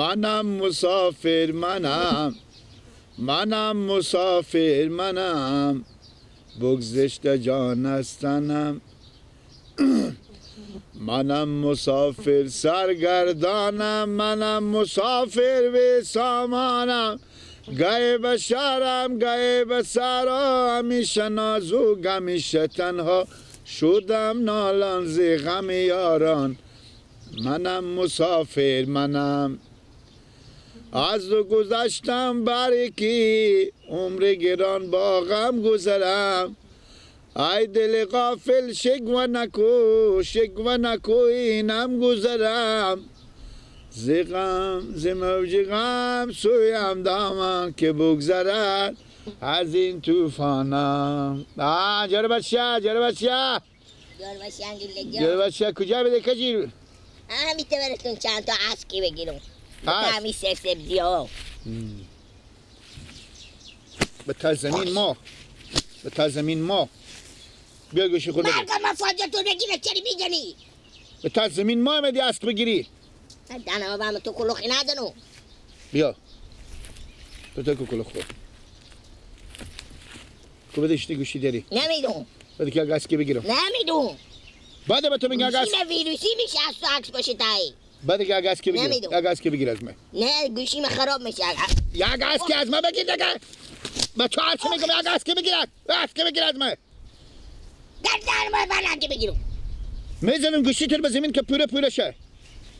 منم مسافر منم، منم مسافر منم، بگذشته جان از تنم. منم مسافر سرگردانم، منم مسافر بی سامانم، گه به شهرم گه به سرا، همیشه نازو همیشه تنها، شدم نالان ز غم یاران. منم مسافر منم، از تو گذشتم بر کی، عمر گران با غم گذرم. ای دل غافل شکوه نکو، شکوه نکو اینم گذرم. ز غم ز موج غم سویم دامن که بگذرد از این طوفانم. جارو بچه، جارو بچه، جارو بچه کجا بده کجی؟ همین براتون چند تا اسکی بگیرم. همین سبزی ها. به تا زمین ما، به تا زمین ما. بیا گوشی خود بده. مرگم فاجعه بگیره چرا میزنی؟ به تا زمین ما میدی اسک بگیری. دهنم با تو کلوخی ندانو. بیا. تو تا کلوخ خور. کو بده گوشی داری؟ نمیدونم. بده که اسکی بگیرم. نمیدونم. بعد به تو میگم گوشی ویروسی میشه از تو عکس باشه تایی. بعد که عکس که بگیر، عکس که بگیر از من. نه گوشیم خراب میشه. یا عکس که از من بگیر دیگه. به تو هرچی میگم عکس که بگیر، عکس که بگیر از من. در ما بلند که بگیرم. میزنم گوشی تو به زمین که پوره پوره شه.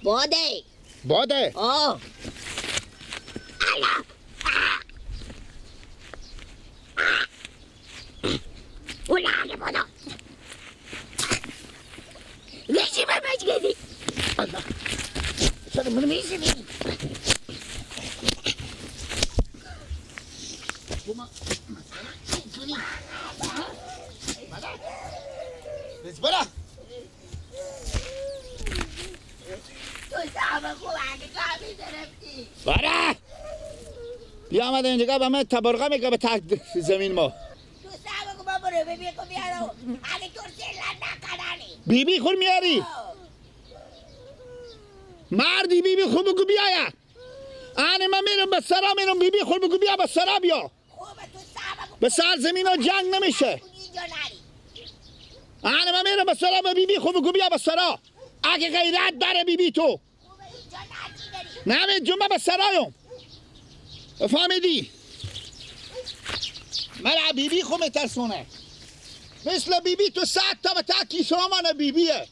باده. باده. آه. الله. اولا بادا. گوشی من بگیری. الله. چرا من میزنی؟ برا. برا. بیا آمده اینجا به من تبرقه میگه به تحت زمین ما. بی بی خور میاری؟ مردی بی بی خور بگو بیایا. آنه من میرم به سرا میرم بی بی خور بگو بیا به سرا بیا. به سر زمین ها جنگ نمیشه. آنه من میرم به سرا به بی بی خور بگو بیا به سرا. اگه غیرت داره بی بی تو. نه جمعه به سرایم. فهمیدی؟ مرا بی بی خو میترسونه. مثل بی بی تو 100 تا به تاکی سامان بی بیه.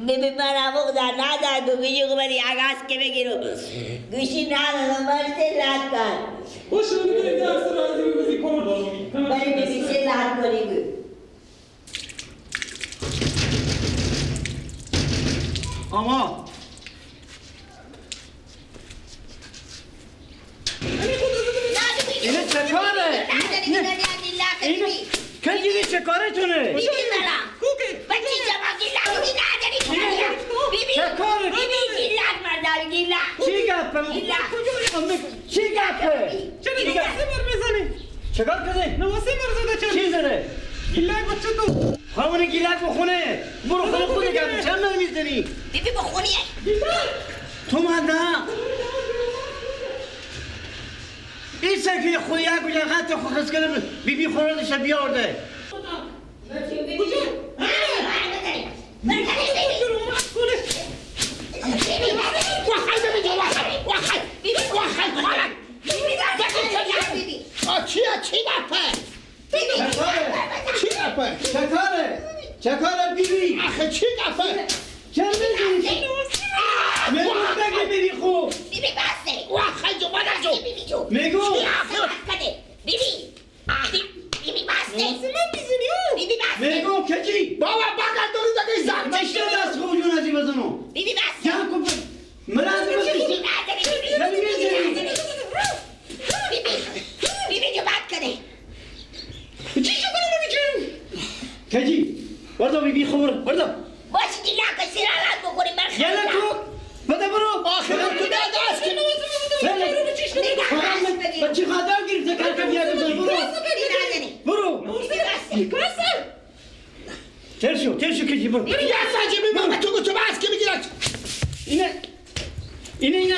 بیبی من عمق در ندارد گوشی خو بری عگاز که بگیرم گوشی ندادم من سه لط کرد باشه بریم درس رو از این بزی کار دارم بری بیبی سه لط کنی گو آما اینه چه کاره؟ اینه که چه کارتونه؟ بیبی برم بچی جمع گیلک نداری بیبی چه کاره؟ بیبی گیلک مردم گیلک چی گپه؟ چی گپه؟ چرا نواسه بر میزنی؟ چه کار کردی؟ نواسه بر زده چرا؟ چی زده؟ گیلک بچه تو خونه گیلک بخونه برو خونه خود گپ چند من میزنی؟ بیبی بخونیه تو من نه این سکه خودی ها کجا خط خود کنه بیبی خوردش بیارده چکاره بیبی آخه چی دفعه چند میزنی؟ میگو بگی بیبی خوب بیبی بسته واخه جو مادر جو بیبی جو میگو بیبی بیبی بسته من میزنی بیبی بسته میگو کجی بابا بگه دوری دگی زن چشته دست خوب جون ازی بزنو بیبی بسته جمع کن من از بیبی بیبی جو بد کنه چی شو کنم بیبی کجی بردا بیبی خبر بردا باش گیلک سیرالات بخوری من یلا تو بده برو آخر تو دست که بچه خاطر گرفته کار که بیا بزن برو برو ترشو ترشو کجی برو یه سجی بی تو تو بس که میگیرد اینه اینه اینه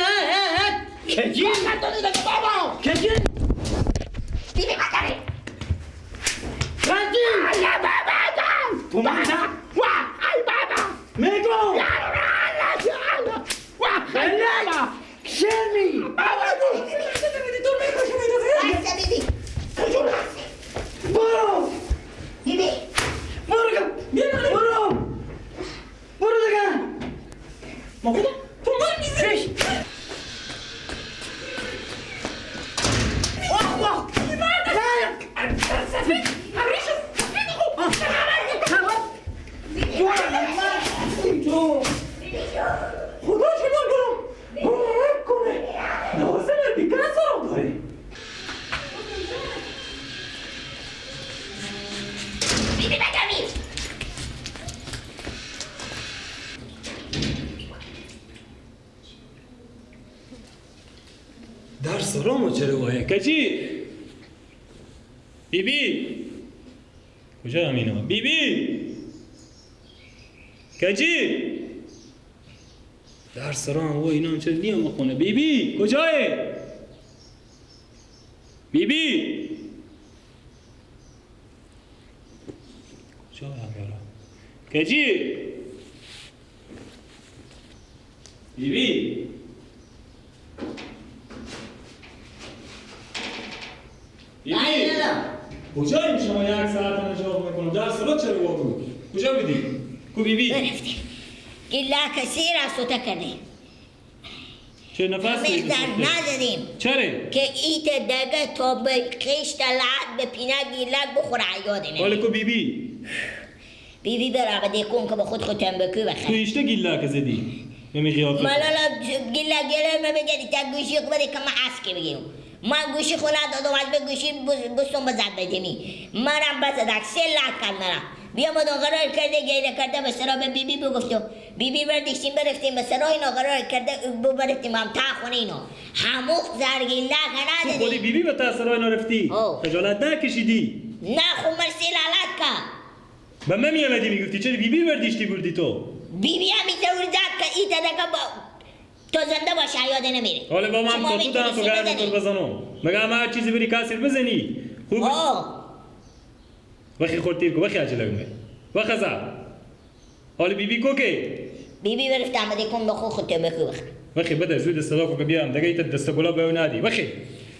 کجی بابا کجی بیبی بزنی کجی تو من ای بابا میگو الله شرمی بابا برو بیبی برو برو برو دیگه ما خدا تو من میزنی واه واه خدا چطور کنم کنه نوازه من بیکن سراغ داره بیبی بدمید در سرامو چرا وایه کجی بیبی کجا هم اینا بیبی کجی در سرام و اینا هم چرا نیام خونه بیبی کجایه بیبی کجا هم یارا کجی بیبی بیبی کجاییم شما یک ساعت هم جواب میکنم در سرا چرا بود کجا بودی کو بیبی رفتی گیلک سیر از تو کنه چه نفس در نزدیم چرا که ایت دگه تا به خشت لعب به پینه گیلک بخوره یاد نمی حالا کو بیبی بیبی بره بده کن که به خود خود تنبکو بخره تو ایشته گیلک زدی نمی قیافه مالا گیلک گیلک من بگیری تا گوشی خود بده که من اسکی بگیرم من گوشی خود ندادم از به گوشی بستم بزد بدمی منم بس دک سه لک کرد مرا بیا ما قرار کرده گیره کرده به سرا به بیبی بگفتم بیبی برداشتیم برفتیم به سرا اینا قرار کرده ببرفتیم هم تا خونه اینا هموخت زرگیله ندادی تو خودی بیبی به تا سرا اینا رفتی خجالت نکشیدی نه خب من سه لالت کرد به من میامدی میگفتی چرا بیبی برداشتی بردی تو بیبی هم اینطور زد که این دقیقه با تو زنده باشه یاد نمیره حالا با من تا تو دارم تو گرم تو بزنم مگه هم هر چیزی بری کاسر بزنی خوب وخی خورتیر کو وخی عجله کنه وخی زا حالا بیبی کو که بیبی برفت آمده کن بخو خود تو بخو بخ وخی بده زود صدا کو که بیام دیگه ایت دست گلا به نادی وخی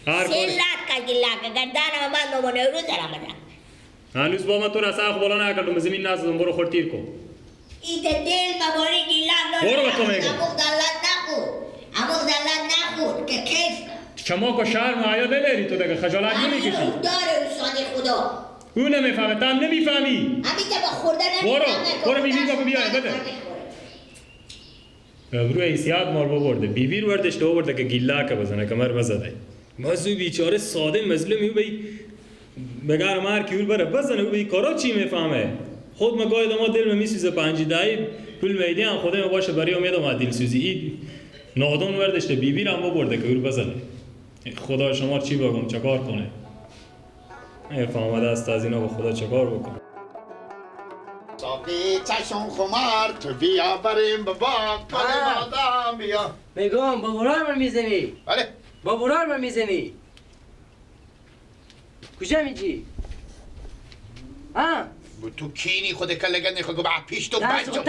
هر کار سلات کا گلا گردان من نو روز آمده هنوز با من تو را ساخ بالا نکردم زمین نزدم برو خورتیر کو ایت دل مباری گیلان برو به تو میگم. اموخ دلت نخور، اموخ دلت نخور که کیف. شما که شرم و حیا نداری تو دیگه خجالت نمیکشی. داره اوسانی خدا. او نمیفهمه، تو هم نمیفهمی. همین که با خوردن برو برو بیبی بگو بیای بده. روی حیثیت مار ببرده بیبی رو بردش تو برده که گیلا که بزنه کمر بزده. مزو بیچاره ساده مظلومی او بی بگر مار کیور بره بزنه او بی کارا چی میفهمه. خود ما گاهی ما دل میسوزه پنج دایی پول میدی هم خودم باشه برای امیدم دل سوزی. این نادون وردش بیبی بی رو هم ببرده که او بزنه. خدا شما چی بگم چکار کنه؟ فهمده است از اینا با خدا چکار بکنه. ساقی چشم خمار تو بیا بریم بابا کل آدم بیا. میگم با برار من میزنی. بله با برار من میزنی. کجا میجی؟ ها؟ تو کینی خود کلگن خود با پیش تو بچم.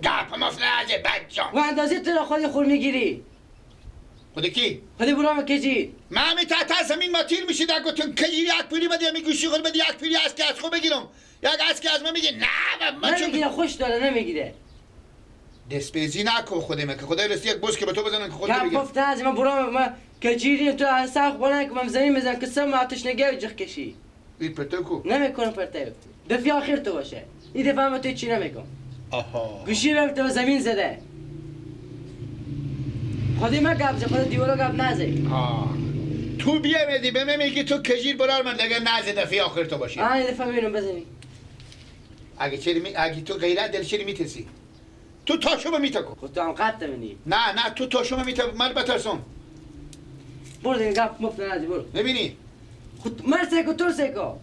گپ مفنازه بچم. و اندازه تو را خودی خور میگیری. خود کی؟ خودی برام کجی؟ من می تا زمین ما تیر میشی در گفتم کجی یک پیری بدی می گوشی خود بدی یک پیری از که از خود بگیرم. یک از که از من میگه نه من چون نمیگیره خوش داره نمیگیره. دست نکن خودم که خدای رسی یک بوس که به تو بزنن که خودت بگیری. گفت از من برام من کجیری تو سرخ بلند که من زمین بزن که سم آتش نگه جخ کشی. این پرتو کو؟ نمیکنم پرتو. دفعه آخر تو باشه. این دفعه من تو چی نمیگم. آها. گوشی رو تو زمین زده. خودی من گپ زد، خود دیوارا گپ نزد. تو بیا میدی به من میگی تو کجیر برار من دیگه نزد دفعه آخر تو باشه. آه این دفعه میرم بزنی. اگه چری می اگه تو غیرت دل چری میترسی. تو تاشو میتکو. خود تو هم قد منی. نه نه تو تاشو میت من بترسم. برو دیگه گپ مفت نزدی برو. نمیبینی؟ خود من سیکو تو سیکو.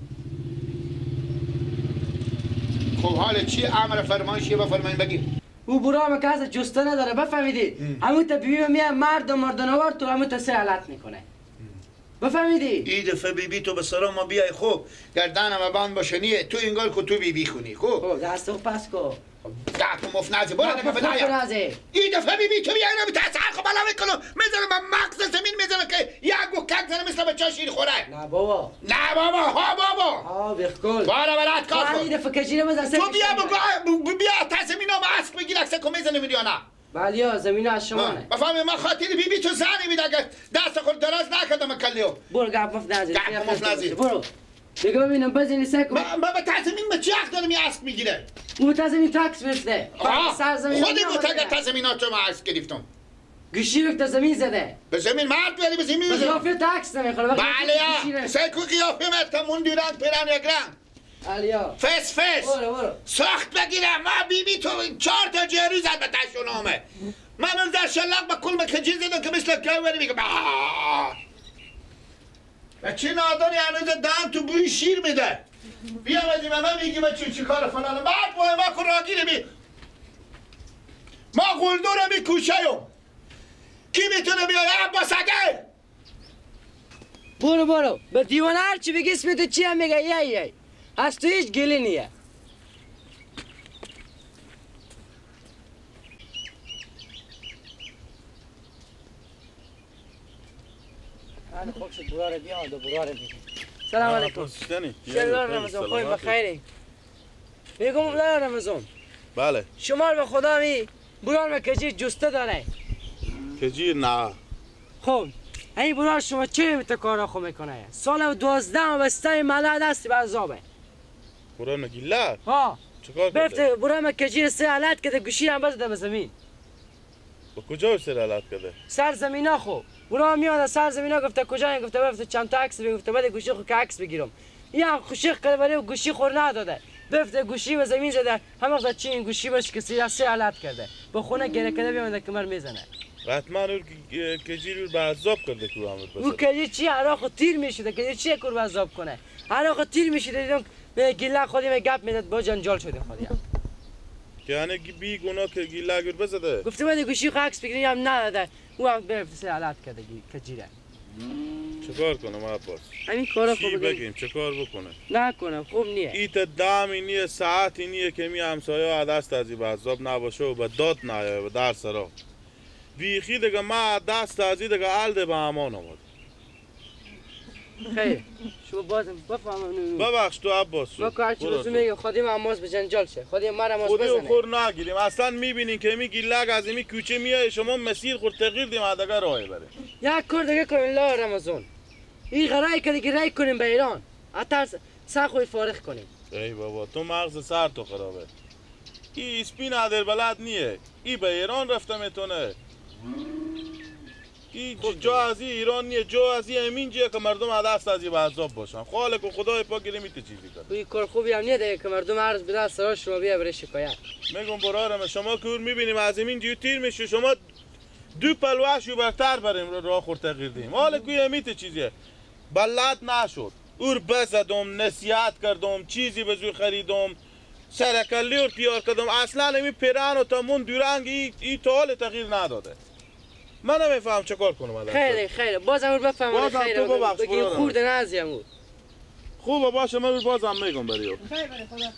خب حال چی امر فرمایشی و فرمان بگیر. او برام که از جسته نداره بفهمیدی. همون تا بیبی میاد مرد و مردانوار تو همون تا سه حالت میکنه. بفهمیدی؟ این دفعه بیبی تو به سرا ما بیای خوب گردنم بند باشه نیه تو انگار که تو بیبی خونی خوب. خب دستو پس کو. گپ مفت نزی برو دیگه فدایا. این دفعه بیبی تو بیای رو تسخ خب بالا میکنم میذارم من مغز زمین میذارم که یک گو کک زنم مثل بچه شیر خوره. نه بابا. نه بابا ها بابا. ها بخکل. بارا برات کار کن. این دفعه کجی بزن تو بیا بگو بیا تا زمینم اسک بگیر عکس کو میزنم یا نه. بله زمین از شمانه. بفهمی من خاطر بیبی بی تو زنی میده اگه دست خود دراز نکردم کلیو. برو گپ مفت نزی. گپ مفت نزی. برو. دیگه ببینم بزنی سکو. من به تزمین به چی حق دارم یه اسب میگیره؟ او تزمین تاکس گرفته. سرزمین خودی گفت اگر تزمینات تو من اسب گرفتم. گوشی رو زمین زده. به زمین مرد بری به زمین زده. قیافه تاکس نمیخوره. بله سکو قیافه مرد تمون دیران پیران یک رنگ. علیا. فس فس. برو برو. سخت بگیرم ما بیبی بی تو 4 تا جری زد به تشونامه. من اون در شلق با کل مکجی زدم که مثل گاوری میگه. و چه نادانی هنوز دهن تو بوی شیر میده. بیا بدی من میگی بچه چی کار فلانه. بعد با ما کن راگیره بی ما قلدره بی کوچه کی میتونه بیای عباس اگه برو برو به دیوانه هر چی بگی اسم تو چی هم میگه یه یه از تو هیچ گله نیه. خوب شد براره بیاد و براره بگیم. سلام علیکم. شلال رمضان خوبی بخیری. میگم لال رمضان. بله. شما به خدا می برار کجی جسته داره. کجی نه. خب این برار شما چه میته کارا خو میکنه؟ سال 12 بسته ملا دست به عذابه. برار نگیلا؟ ها. چیکار کرده؟ بفته برار کجی سه حالت که گوشی هم بزده به زمین. با کجا سر حالت کرده؟ سر زمینا خو. برا میاد سر زمینا گفته کجا گفته بفته چند تا عکس گفته بده گوشی خو که عکس بگیرم. این هم خوشیق کرده ولی گوشی خور نداده. بفته گوشی به زمین زده همه وقت چین گوشی باش که سه حالت کرده. به خونه گره کرده بیامده کمر میزنه. حتما اون کجی رو به عذاب کرده که او او کجی چی عراق تیر میشده کجی چی کور به عذاب کنه. عراق تیر میشده دیدم به گله خودی می گپ میداد با جنجال شده خودی. یعنی بی گناه که گیله گر بزده. گفته بده گوشی خو عکس بگیری هم نداده. او هم برفته سه حالت کرده کجیره. چیکار کنم عباس؟ همین کارا خوب بگیم چیکار بکنه؟ نکنم خوب نیه. ایت دمی نیه ساعتی نیه که می همسایه دست از به عذاب نباشه و به داد نیایه به در سرا. بیخی دیگه ما دست از دیگه الده به امان آمد. خیر شما بازم بفهمم. ببخش تو عباس. ما که هرچی بزن میگم خودی ما ماز به جنجال شه. خودی ما را ماز بزنه. خودی خور نگیریم. اصلا میبینین که می گیلک از می کوچه میای شما مسیر خور تغییر دیم ادگه راه بره. یک کار دیگه کنیم لا رمضان. این قرای که دیگه رای کنیم به ایران. اترس سر خوی فارغ کنیم. ای بابا تو مغز سر تو خرابه. ای اسپی نادر بلد نیه. ای به ایران رفته میتونه. ای جا از ایران نیه، جا از همین جیه که مردم دست از به عذاب باشن. خالق و خدای پاک گیره میته چیزی کنه. این کار خوبی هم نیه دیگه که مردم عرض بده سرا شما بیا برای شکایت. میگم برارم شما که میبینیم از همین جیو تیر میشه شما دو پلوش برتر بریم راه خور تغییر دیم. حالا کوی همیته چیزیه. بلد نشد. اور بزدم، نصیحت کردم، چیزی به زور خریدم. سرکلی رو تیار کردم. اصلا همی پیرن و تمون دورنگ ای تا حال تغییر نداده. من نمیفهم چه کار کنم الان. خیلی خیلی بازم بفهم. خیلی تو ببخش بگی خورده نازیم بود. خوبه باشه من بازم میگم برای خیر برای خدا.